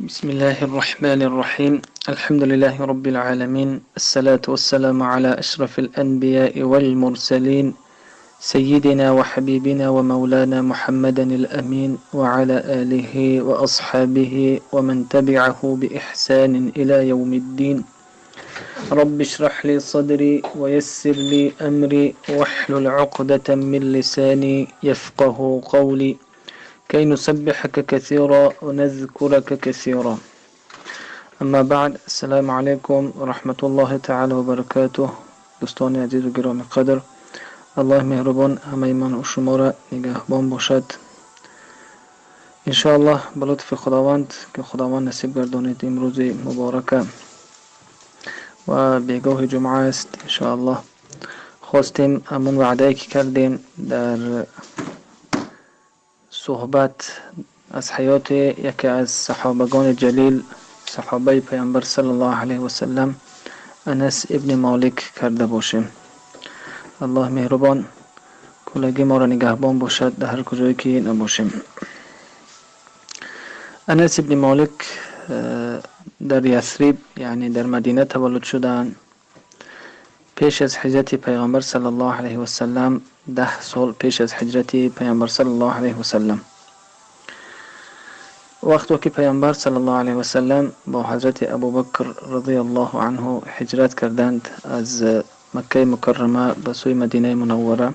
بسم الله الرحمن الرحيم. الحمد لله رب العالمين، الصلاة والسلام على أشرف الأنبياء والمرسلين، سيدنا وحبيبنا ومولانا محمد الأمين، وعلى آله وأصحابه ومن تبعه بإحسان إلى يوم الدين. رب اشرح لي صدري ويسر لي أمري واحلل عقدة من لساني يفقه قولي، كي نسبحك كثيرا ونذكرك كثيرا. أما بعد، السلام عليكم ورحمة الله تعالى وبركاته. دوستان عزیز و گرامی قدر، الله مهربان همه من و شما را نگهبان باشد. انشاءالله به لطف خداوند که خداوند نصیب گردانید، امروز مبارکه و بیگاه جمعه است. انشاءالله خواستیم همون وعده که کردیم در صحبت از حیات یکی از صحابگان جلیل، صحابه پیامبر صلی الله علیه و سلم، انس ابن مالک کرده باشیم. الله مهربان کلگی ما را نگهبان باشد در هر کجایی که نباشیم. انس ابن مالک در یثرب، یعنی در مدینه تولد شدند. پیش از هجرت پیامبر صلی الله علیه و سلم، 10 سال پیش از هجرت پیامبر صلی الله علیه و سلم. وقتی که پیامبر صلی الله علیه و سلم با حضرت ابوبکر رضی الله عنه هجرت کردند از مکه مکرمه به سوی مدینه منوره،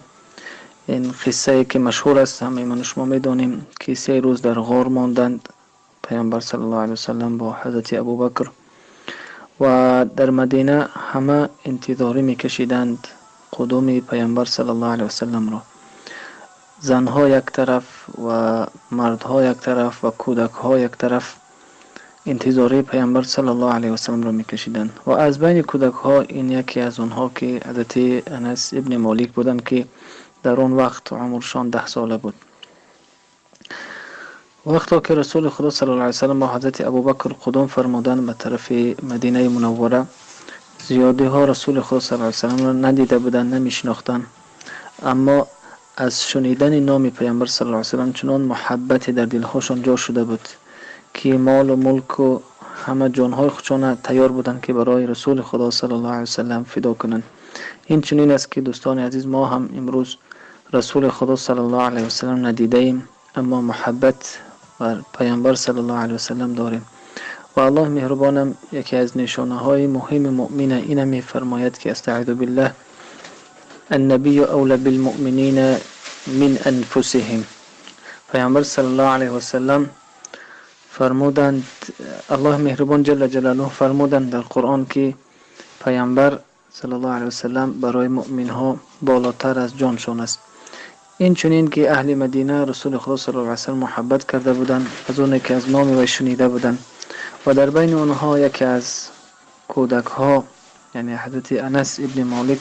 این قصه که مشهور است، همه من شما میدانیم که 3 روز در غار ماندند پیامبر صلی الله علیه و سلم با حضرت ابوبکر و در مدینه همه انتظاری میکشیدند قدوم پیامبر صلی الله علیه و سلم را. زنها یک طرف و مردها یک طرف و کودکها یک طرف انتظاری پیامبر صلی الله علیه و سلم را میکشیدند و از بین کودکها این یکی از آنها که حضرت انس ابن مالک بودند که در آن وقت عمرشان 10 ساله بود. وقتی که رسول خدا صلی الله علیه وسلم با حضرت ابوبکر قدوم فرمودند به طرف مدینه منوره، زیادی ها رسول خدا صلی الله علیه وسلم را ندیده بودند، نمیشناختند، اما از شنیدن نام پیامبر صلی الله علیه وسلم چنان محبتی در دلهاشان جا شده بود که مال و ملک و همه جانهای خودشان تیار بودند که برای رسول خدا صلی الله علیه وسلم فدا کنند. این چنین است که دوستان عزیز، ما هم امروز رسول خدا صلی الله علیه وسلم ندیده ایم، اما محبت بر پیامبر صلی الله علیه وسلم داریم و الله مهربانم یکی از نشانه های مهم مؤمن اینه میفرماید که استعیذ بالله: النبی اولی بالمؤمنین من انفسهم. پیامبر صلی الله علیه وسلم فرمودند، الله مهربان جل جلاله فرمودند در قرآن که پیامبر صلی الله علیه وسلم برای مؤمن ها بالاتر از جانشان است. این چنین که اهل مدینه رسول خدا صلی الله علیه وسلم محبت کرده بودند از اون که از نام وی شنیده بودند و در بین آنها یکی از کودک ها، یعنی حضرت انس ابن مالک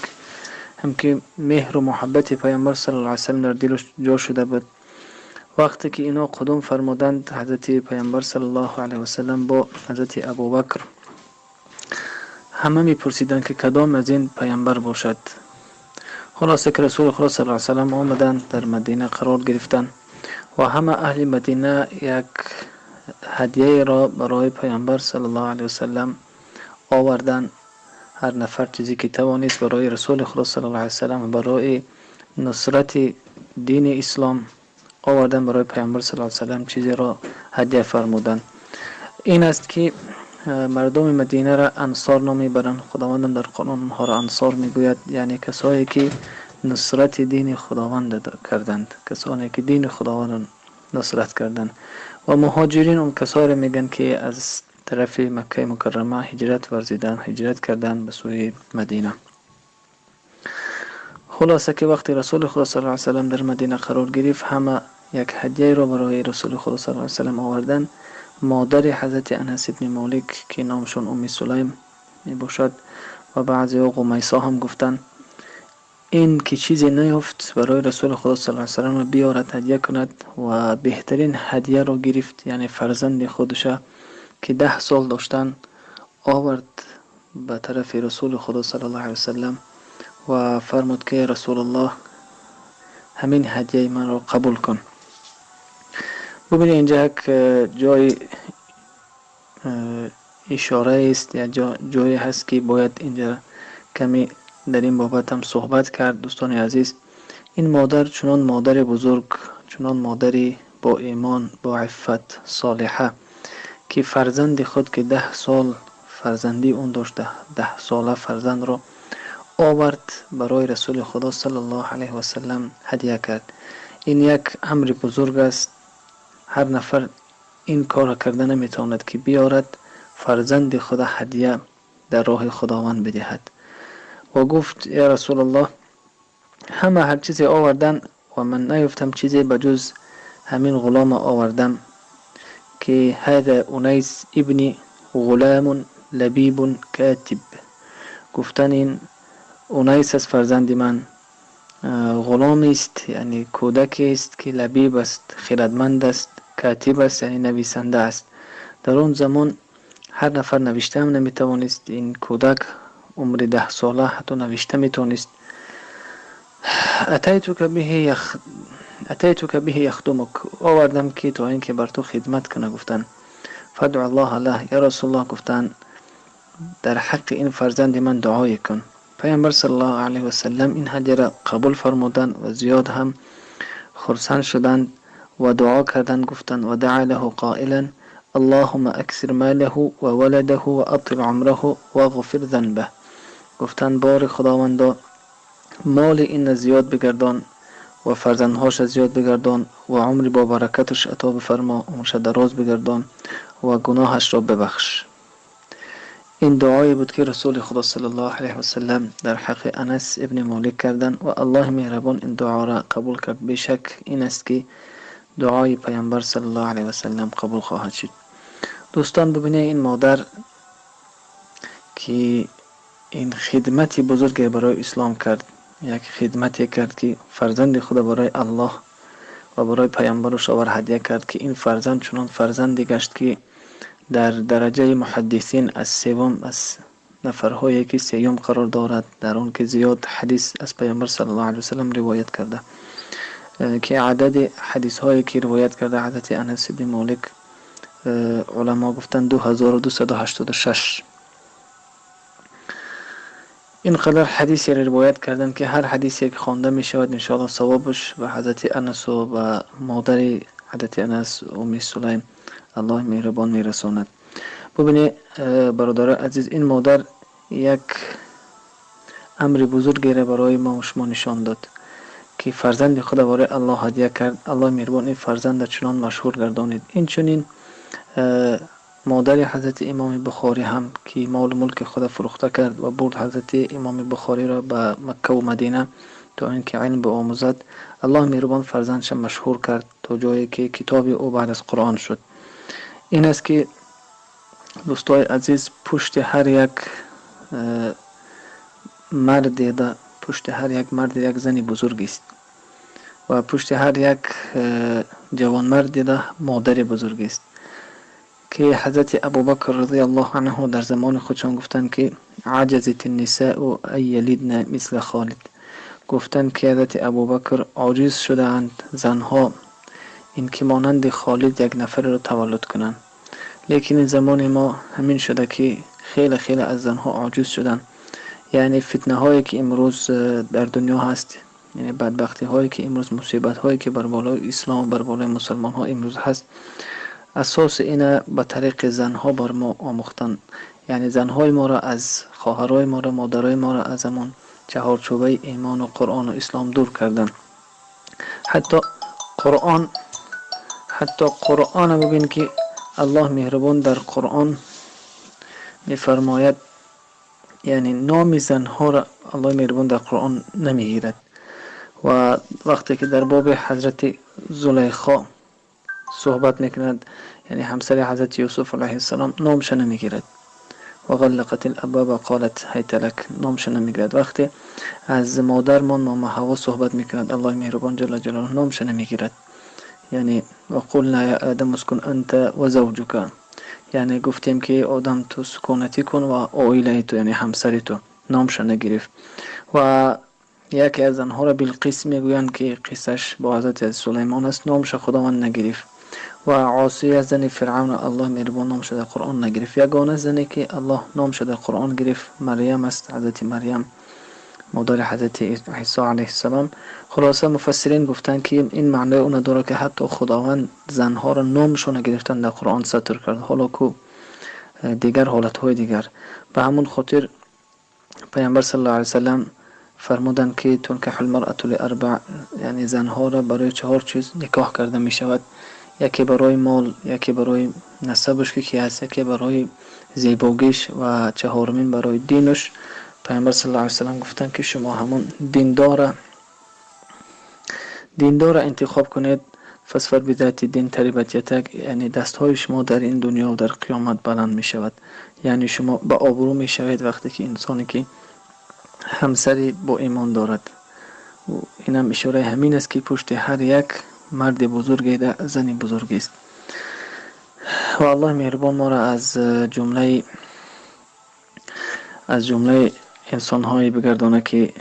هم که مهر و محبت پیامبر صلی الله علیه وسلم در دلش جا شده بود. وقتی که اینا قدوم فرمودند، حضرت پیامبر صلی الله علیه وسلم با حضرت ابوبکر، همه میپرسیدند که کدام از این پیامبر باشد. خلاصه که رسول خدا صلی الله علیه وسلم آمدند، در مدینه قرار گرفتند و همه اهل مدینه یک هدیه را برای پیامبر صلی الله علیه وسلم آوردند. هر نفر چیزی که توانست برای رسول خدا صلی الله علیه وسلم، برای نصرت دین اسلام آوردن، برای پیامبر صلی الله علیه وسلم چیزی را هدیه فرمودند. این است که مردم مدینه را انصار نام میبرند. خداوند در قرآن آنها را انصار میگوید، یعنی کسایی که نصرت دین خداوند کردند، کسانی که دین خداوند نصرت کردند. و مهاجرین اون کسایی را میگن که از طرف مکه مکرمه هجرت ورزیدن، هجرت کردند به سوی مدینه. خلاصه که وقتی رسول خدا صلی الله علیه وسلم در مدینه قرار گرفت، همه یک هدیه را برای رسول خدا صلی الله علیه وسلم آوردن. مادر حضرت انس ابن مالک که نامشون ام سلیم می باشد و بعضی ها غمیسا هم گفتن، این که چیزی نیافت برای رسول خدا صلی الله علیه وسلم بیارد، هدیه کند و بهترین هدیه را گرفت، یعنی فرزند خودش که 10 سال داشتن آورد به طرف رسول خدا صلی الله علیه وسلم و فرمود که رسول الله، همین هدیه من را قبول کن. ببینید، اینجا یک جای ишора аст, як ҷое ҳаст ки бояд инҷо каме дар ин бобат ҳам суҳбат кард. Дӯстони азиз, ин модар чунон модари бузург, чунон модари бо имон, бо иффат, солиҳа, ки фарзанди худ ки 10 сол фарзандии он дошта, 10 сола фарзандро овард барои Расули Худо саллаллоҳу алайҳи васаллам ҳадя кард. Ин як амри бузург аст. Ҳар нафар ин корро карда наметавонад ки биёрад фарзанди худо ҳадя дар роҳи Худованд бидиҳад. Ва гуфт: ё Расулуллоҳ, ҳама ҳар чизе овардан ва ман наёфтам чизе ба ҷуз ҳамин ғулома овардам, ки ҳаза Унайс ибни ғулому лабибун катиб. Гуфтан ин Унайс аст, фарзанди ман, ғуломест, яъне кӯдакест ки лабиб аст, хирадманд аст, катиб аст, яъне нависанда аст. Дар он замон ҳар нафар навишта ҳам наметавонист. Ин кӯдак умри 10 сола ҳатто навишта метавонист. Атайтука биҳи яхдумук, овардам ки то ин ки бар ту хидмат кунад. Гуфтан: фадъу аллоҳа лаҳ, ё Расулуллоҳ, гуфтан, дар ҳаққи ин фарзанди ман дуое кун. Паёмбар саллаллоҳу алайҳи васаллам ин ҳадяро қабул фармуданд ва зиёд ҳам хурсанд шуданд ва дуо карданд. Гуфтанд: ва даъа лаҳу қоилан аллоҳумма аксир молаҳу ва валадаҳу ва атил умраҳу вағфир занбаҳ. Гуфтанд: бори Худовандо, моли инро зиёд бигардон ва фарзандҳоша зиёд бигардон ва умри бо баракаташ ато бифармо, умрша дароз бигардон ва гуноҳашро бибахш. Ин дуое буд ки Расули Худо саллаллоҳу алайҳи васаллам дар ҳаққи Анас ибни Молик карданд ва Аллоҳи меҳрабон ин дуоро қабул кард. Бешак ин аст ки дуои Паёмбар саллаллоҳу алайҳи васаллам қабул хоҳад шуд. Дӯстон, бибинед, ин модар ки ин хидмати бузурге барои ислом кард, як хидмате кард ки фарзанди худо барои Аллоҳ ва барои Паёмбараш овар ҳадя кард, ки ин фарзанд чунон фарзанде гашт ки дар дараҷаи муҳаддисин аз севум, аз нафарҳое ки сеюм қарор дорад, дар он ки зиёд ҳадис аз Паёмбар саллаллоҳу алайҳи васаллам ривоят карда, ки адади ҳадисҳое ки ривоят карда ҳазрати Анас ибни Молик, уламо гуфтанд, 2286. Ин қадар ҳадисеро ривоят карданд ки ҳар ҳадисе ки хонда мешавад, иншоаллоҳ, савобаш ба ҳазрати Анасу ба модари ҳазрати Анас, Умми Сулайм, Аллоҳи меҳрубон мерасонад. Бубинед, бародарои азиз, ин модар як амри бузургеро барои мо шумо нишон дод ки фарзанди худро барои Аллоҳ ҳадя кард. Аллоҳи меҳрубон ин фарзандро чунон машҳур гардонид. Инчунин модари ҳазрати Имоми Бухорӣ ҳам ки молу мулки худро фурӯхта кард ва бурд ҳазрати Имоми Бухориро ба Маккаву Мадина то ин ки илм биомӯзад. Аллоҳи меҳрубон фарзандша машҳур кард то ҷое ки китоби ӯ баъд аз Қуръон шуд. Ин аст ки, дӯстои азиз, пушти ҳар як марде, пушти ҳар як марде як зани бузургест ва пушти ҳар як ҷавонмарде модари бузургест, ки ҳазрати Абубакр розияллоҳу анҳу дар замони худшон гуфтанд ки аҷазат нисаъу ан ялидна мисла Холид. Гуфтанд ки ҳазрати Абубакр, оҷиз шудаанд занҳо ин ки монанди Холид як нафареро таваллуд кунанд. Лекин ин замони мо ҳамин шуда ки хеле хеле аз занҳо оҷиз шуданд. Яъне фитнаҳое ки имрӯз дар дунё ҳаст, яъне бадбахтиҳое ки имрӯз, мусибатҳое ки бар болои ислом, бар болои мусулмонҳо имрӯз ҳаст, асоси ина ба тариқи занҳо бар мо омӯхтанд. Яъне занҳои моро, аз хоҳарои моро, модарои моро аз ҳамон чаҳорчӯбаи имону Қуръону ислом дур карданд. Ҳатто Қуръона бубин ки Аллоҳ меҳрубон дар Қуръон мефармояд, яъне номи занҳоро Аллоҳи меҳрубон дар Қуръон намегирад. Ва вақте ки дар боби ҳазрати Зулайхо суҳбат мекунад, яъне ҳамсари ҳазрати Юсуф алайҳиссалом, номша намегирад. Ва ғаллақат алабвоба қолат ҳайта лак, номша намегирад. Вақте аз модармон Мома Ҳаво суҳбат мекунад Аллоҳи меҳрубон ҷалла ҷалолуҳ, номша намегирад. Яъне ва қулна я Адам ускун анта ва завҷука, яъне гуфтем ки Одам, ту сукунатӣ кун ва оилаи ту, яъне ҳамсари ту, номша нагирифт. Ва яке аз занҳоро Билқис мегӯянд ки қиссаш бо ҳазрати Сулаймон аст, номша Худованд нагирифт. Ва Осия зани Фиръавн Аллоҳ меҳрубон номашро дар Қуръон нагирифт. Ягона зане ки Аллоҳ номашро дар Қуръон гирифт Марям аст, ҳазрати Марям, модари ҳазрати Исо алайҳиссалом. Хулоса муфассирин гуфтанд ки ин маънои онро дорад ки ҳатто Худованд занҳоро номашонро гирифтан дар Қуръон сатр кард, ҳоло ку дигар ҳолатҳои дигар. Ба ҳамон хотир Паёмбар саллаллоҳу алайҳи васаллам фармуданд ки тункаҳул маръату лиарбаъ, яъне занҳоро барои чаҳор чиз никоҳ карда мешавад. Яке барои мол, яке барои насабаш ки ки ҳаст, яке барои зебогиш ва чаҳорумин барои динаш. Паёмбар саллаллоҳу алайҳи васаллам гуфтанд ки шумо ҳамон диндора интихоб кунед. Фасфар бидати дин тарибат ятак, яъне дастҳои шумо дар ин дунё ва дар қиёмат баланд мешавад. Яъне шумо ба обрӯ мешавед вақте ки инсоне ки ҳамсари бо имон дорад. Инам ишораи ҳамин аст ки пушти ҳар як марди бузурге зани бузургест. Ва Аллоҳи меҳрубон моро аз ҷумлаи инсонҳое бигардонад ки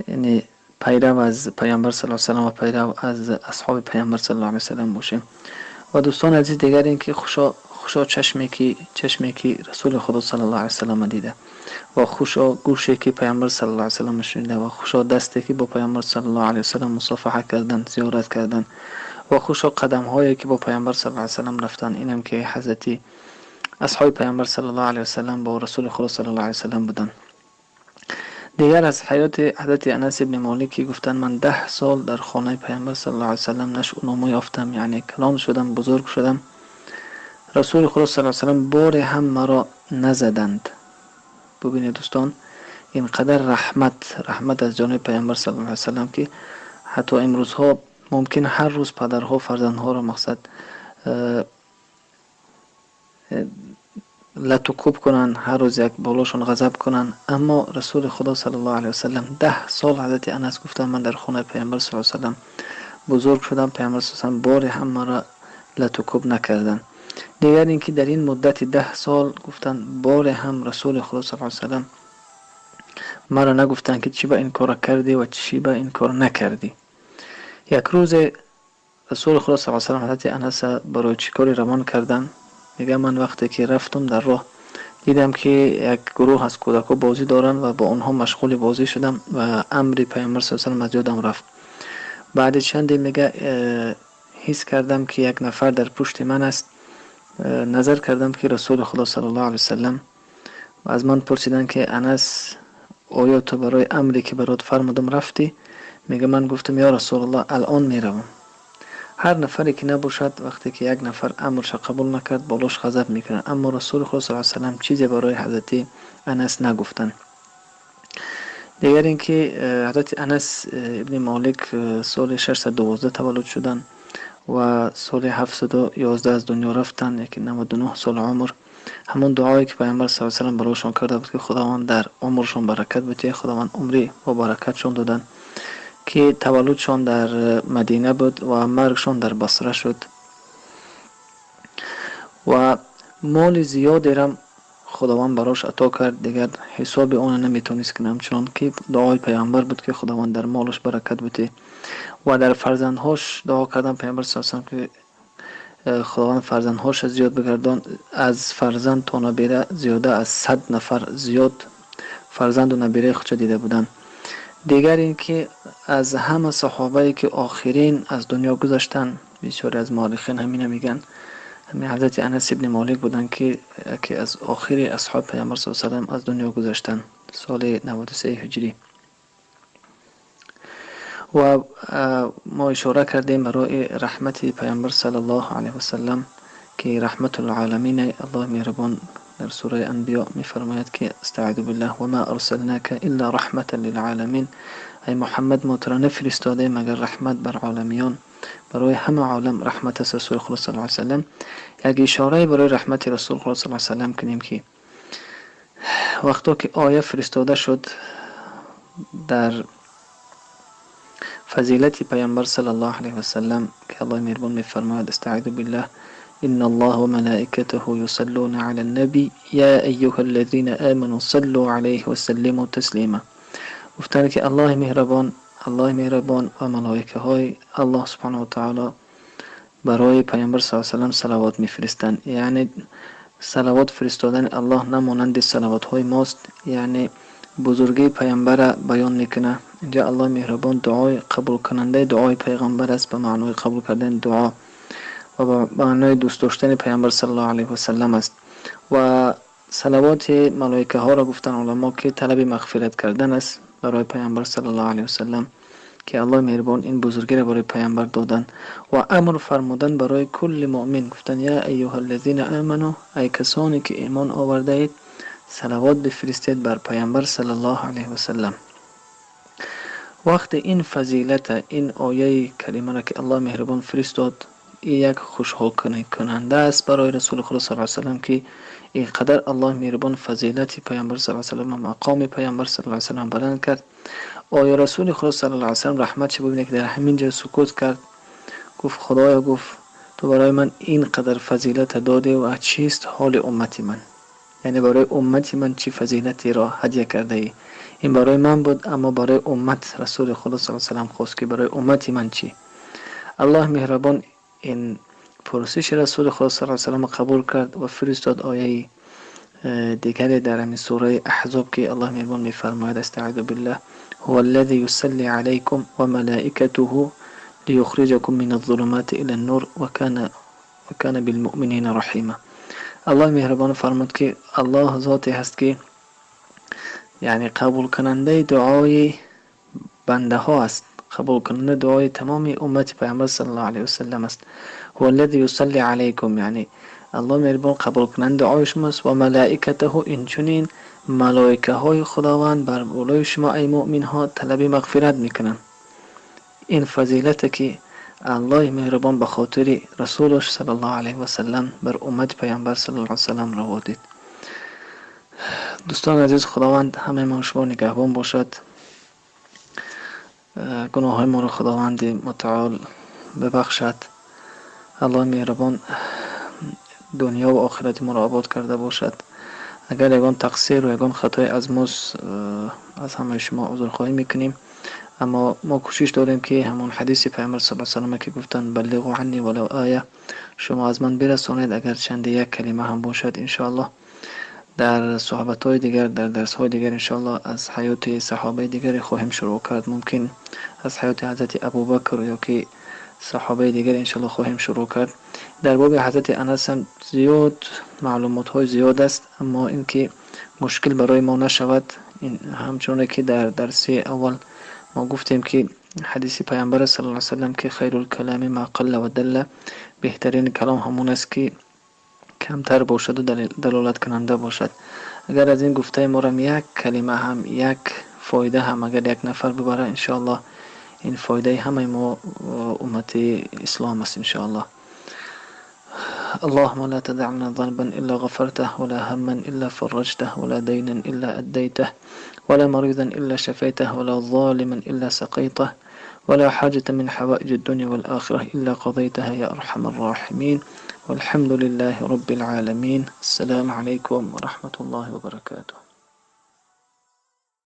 яъне пайрав аз Паёмбар саллаллоҳу алайҳи васаллам ва пайрав аз асҳоби Паёмбар саллаллоҳу алайҳи васаллам бошем. Ва дӯстони азиз, дигар ин ки хушо чашме ки Расули Худо саллаллоҳу алайҳи васаллам дида ва хушо гӯше ки Паёмбар саллаллоҳу алайҳи васаллам шунида ва хушо дасте ки бо Паёмбар саллаллоҳу алайҳи васаллам мусофаҳа кардан, зиёрат кардан ва хушо қадамҳое ки бо Паёмбар саллаллоҳу алайҳи васаллам рафтан. Инам ки ҳазрати асҳоби Паёмбар саллаллоҳу алайҳи васаллам бо Расули Худо саллаллоҳу алайҳи васаллам буданд. Дигар аз ҳаёти ҳазрати Анас ибни Молик ки гуфтанд ман 10 сол дар хонаи Паёмбар саллаллоҳу алайҳи васаллам нашъу ёфтам, яъне калон шудам, бузург шудам. Расули Худо саллаллоҳу алайҳи васаллам боре ҳам маро назаданд. Бубинед дӯстон, ин қадар раҳмат аз ҷониби Паёмбар саллаллоҳу алайҳи васаллам ки ҳатто имрӯзҳо мумкин ҳар рӯз падарҳо фарзандҳоро мақсад лату кӯб кунанд, ҳар рӯз як болошон ғазаб кунанд. Аммо Расули Худо саллаллоҳу алайҳи васаллам 10 сол, ҳазрати Анас гуфтанд, ман дар хонаи Паёмбар саллаллоҳу алайҳи васаллам бузург шудам, Паёмбар саллаллоҳу боре ҳам маро лату кӯб накарданд. Дигар ин ки дар ин муддати 10 сол гуфтанд боре ҳам Расули Худо саллаллоҳу алайҳи васаллам маро нагуфтанд ки чӣ ба ин корро кардӣ ва чӣ ба ин кор накардӣ. Як рӯзе Расули Худо саллаллоҳу алайҳи васаллам ҳазрати Анаса барои чӣ коре равон карданд. Мегӯям ман вақте ки рафтам дар роҳ дидам ки як гурӯҳ аз кӯдакҳо бозӣ доранд ва бо онҳо машғули бозӣ шудам ва амри Паёмбар саллаллоҳу алайҳи васаллам аз ёдам рафт. Баъди чанде мега ҳис кардам ки як нафар дар пушти ман аст. Назар кардам ки Расули Худо саллаллоҳу алайҳи васаллам аз ман пурсиданд ки Анас, оё ту барои амре ки барот фармудам рафтӣ? Мега ман гуфтам ё Расулаллоҳ, алон меравам. Ҳар нафаре ки набошад, вақте ки як нафар амрша қабул накард, болош ғазаб мекунад. Аммо Расули Худо саллаллоҳу алайҳи васаллам чизе барои ҳазрати Анас нагуфтанд. Дигар ин ки ҳазрати Анас ибни Молик соли 612 таваллуд шуданд ва соли 711 аз дунё рафтанд, яки 99 сол умр. Ҳамон дуое ки Паёмбар саллаллоҳу алайҳи васаллам барояшон карда буд ки Худованд дар умршон баракат бидиҳад, Худованд умри бо баракатшон доданд, ки таваллудшон дар Мадина буд ва маргшон дар Басра шуд. Ва моли зиёдерам Худованд барош ато кард, дигар ҳисоби онро наметавонист кунам, чунон ки дуои Паёмбар буд ки Худованд дар молаш баракат бидиҳ. Ва дар фарзандҳош дуо кардан Паёмбар саллаллоҳу алайҳи васаллам ки Худованд фарзандҳоша зиёд бигардон, аз фарзанд то набира зиёда аз 100 нафар зиёд фарзанду набираи худша дида буданд. Дигар ин ки аз ҳама саҳобае ки охирин аз дунё гузаштанд, бисёре аз муаррихин ҳамина мегӯянд, ҳамин ҳазрати Анас ибни Молик буданд ки яке аз охири асҳоби Паёмбар саллаллоҳу алайҳи васаллам аз дунё гузаштанд соли 93 ҳиҷрӣ. Ва мо ишора кардем барои раҳмати Паёмбар саллаллоҳу алайҳи васаллам ки раҳматулъоламин. Аллоҳ меҳрубон дар сураи Анбиё мефармояд ки астаъизу биллаҳ: ва ма арсалнака илла раҳматан лилъоламин. Ай Муҳаммад, мо туро нафиристодаем магар раҳмат бар оламиён. Барои ҳама олам раҳмат аст Расули Худо саллаллоҳу алайҳи васаллам. Як ишорае барои раҳмати Расули Худо саллаллоҳу алайҳи васаллам кунем ки вақто ки оя фиристода шуд дар фазилати Паёмбар саллаллоҳу алайҳи васаллам, ки Аллоҳи меҳрубон мефармояд: астаъизу биллаҳ: إن الله وملائكته يصلون على النبي يا أيها الذين آمنوا صلوا عليه وسلموا تسليما. Гуфтанд ки Аллоҳи меҳрабон ва малоикаҳои Аллоҳ субҳанаҳу ва таъоло барои Паёмбар саллаллоҳу алайҳи васаллам салавот мефиристанд. Яъне салавот фиристодани Аллоҳ на монанди салавотҳои мост, яъне бузургии Паёмбарро баён мекунад. Инҷа Аллоҳ меҳрубон дуои қабулкунандаи дуои Пайғамбар аст, ба маънои қабул кардани дуо ва ба маънои дӯст доштани Паёмбар саллаллоҳу алайҳи васаллам аст. Ва салавоти малоикаҳоро гуфтанд уламо, ки талаби мағфират кардан аст барои Паёмбар саллаллоҳу алайҳи васаллам, ки Аллоҳ меҳрубон ин бузургиро барои Паёмбар доданд ва амр фармудан барои кулли муъмин, гуфтанд: я айюҳаллазина аману, ай касоне ки имон овардаед, салавот бифиристед бар Паёмбар саллаллоҳу алайҳи васаллам. Вақте ин фазилата, ин ояи каримаро ки Аллоҳ меҳрубон фиристод, ин як хушҳолкунанда аст барои Расули Худо саллаллоҳу алайҳи васаллам, ки ин қадар Аллоҳ меҳрубон фазилати Паёмбар саллаллоҳу алайҳи васаллам ва мақоми Паёмбар саллаллоҳу алайҳи васаллам баланд кард. Оё Расули Худо саллаллоҳу алайҳи васаллам, раҳмат ши, бубинед, ки дар ҳамин ҷо сукут кард? Гуфт: Худоё, гуфт, ту барои ман ин қадар фазилата додӣ ва чист ҳоли уммати ман? Яъне барои уммати ман чӣ фазилатеро ҳадя кардаӣ? Ин барои ман буд, аммо барои уммат Расули Худо саллаллоҳу алайҳи васаллам хост, ки барои уммати ман чӣ? Аллоҳ меҳрубон ин пурсиши Расули Худо саллаллоҳу алайҳи васаллам қабул кард ва фиристод ояи дигаре дар ҳамин сураи Аҳзоб, ки Аллоҳ меҳрубон мефармояд: астаъизу биллаҳ, ҳува аллази юсалли алайкум ва малаикатуҳу лиюхриҷакум мина ззулумати ила ннур ва кана билмуъминина раҳима. Аллоҳ меҳрубон фармуд, ки Аллоҳ зоте ҳаст, ки яъне қабулкунандаи дуои бандаҳо аст, қабулкунандаи дуои тамоми уммати Паёмбар саллаллоҳу алайҳи васаллам аст. Ҳува аллази юсалли алайкум, яъне Аллоҳ меҳрубон қабулкунандаи дуои шумост, ва малаикатаҳу, инчунин малоикаҳои Худованд бар болои шумо, ай муъминҳо, талаби мағфират мекунанд. Ин фазилате ки Аллоҳи меҳрубон ба хотири Расулаш саллаллоҳу алайҳи васаллам бар уммати Паёмбар саллаллоҳу алайҳи васаллам раво дид. Дӯстони азиз, Худованд ҳамаи мо шумо нигаҳбон бошад, гуноҳҳои моро Худованди мутаол бибахшад. Аллоҳи меҳрубон дунё ва охирати моро обод карда бошад. Агар ягон тақсиру ягон хатое аз мост, аз ҳамаи шумо узрхоҳӣ мекунем, аммо мо кӯшиш дорем, ки ҳамон ҳадиси Паёмбар саллаллоҳу алайҳи васаллам, ки гуфтанд: баллиғу анни валав оя, шумо аз ман бирасонед, агар чанде як калима ҳам бошад. Иншоаллоҳ, дар суҳбатҳои дигар, дар дарсҳои дигар, иншоаллоҳ, аз ҳаёти саҳобаи дигаре хоҳем шурӯъ кард. Мумкин аз ҳаёти ҳазрати Абубакр ё ки саҳобаи дигар, иншоаллоҳ, хоҳем шурӯъ кард. Дар боби ҳазрати Анас ҳам зиёд маълумотҳои зиёд аст, аммо ин ки мушкил барои мо нашавад, ҳамчуноне ки дар дарси аввал мо гуфтем, ки ҳадиси Паёмбар саллаллоҳу алайҳи васаллам, ки хайрул калами ма қалла ва далла, беҳтарин калом ҳамон аст, ки камтар бошаду далолаткунанда бошад. Агар аз ин гуфтаи морам як калима ҳам, як фоида ҳам агар як нафар бибарад, иншоаллоҳ, ин фоидаи ҳамаи мо уммати ислом аст, иншоаллоҳ. اللهم لا تدع لنا ذنبا إلا غفرته، ولا هما إلا فرجته، ولا دينا إلا أديته، ولا مريضا إلا شفيته، ولا ظالما إلا سقيته، ولا حاجة من حوائج الدنيا والآخرة إلا قضيتها يا أرحم الراحمين. والحمد لله رب العالمين. السلام عليكم ورحمة الله وبركاته.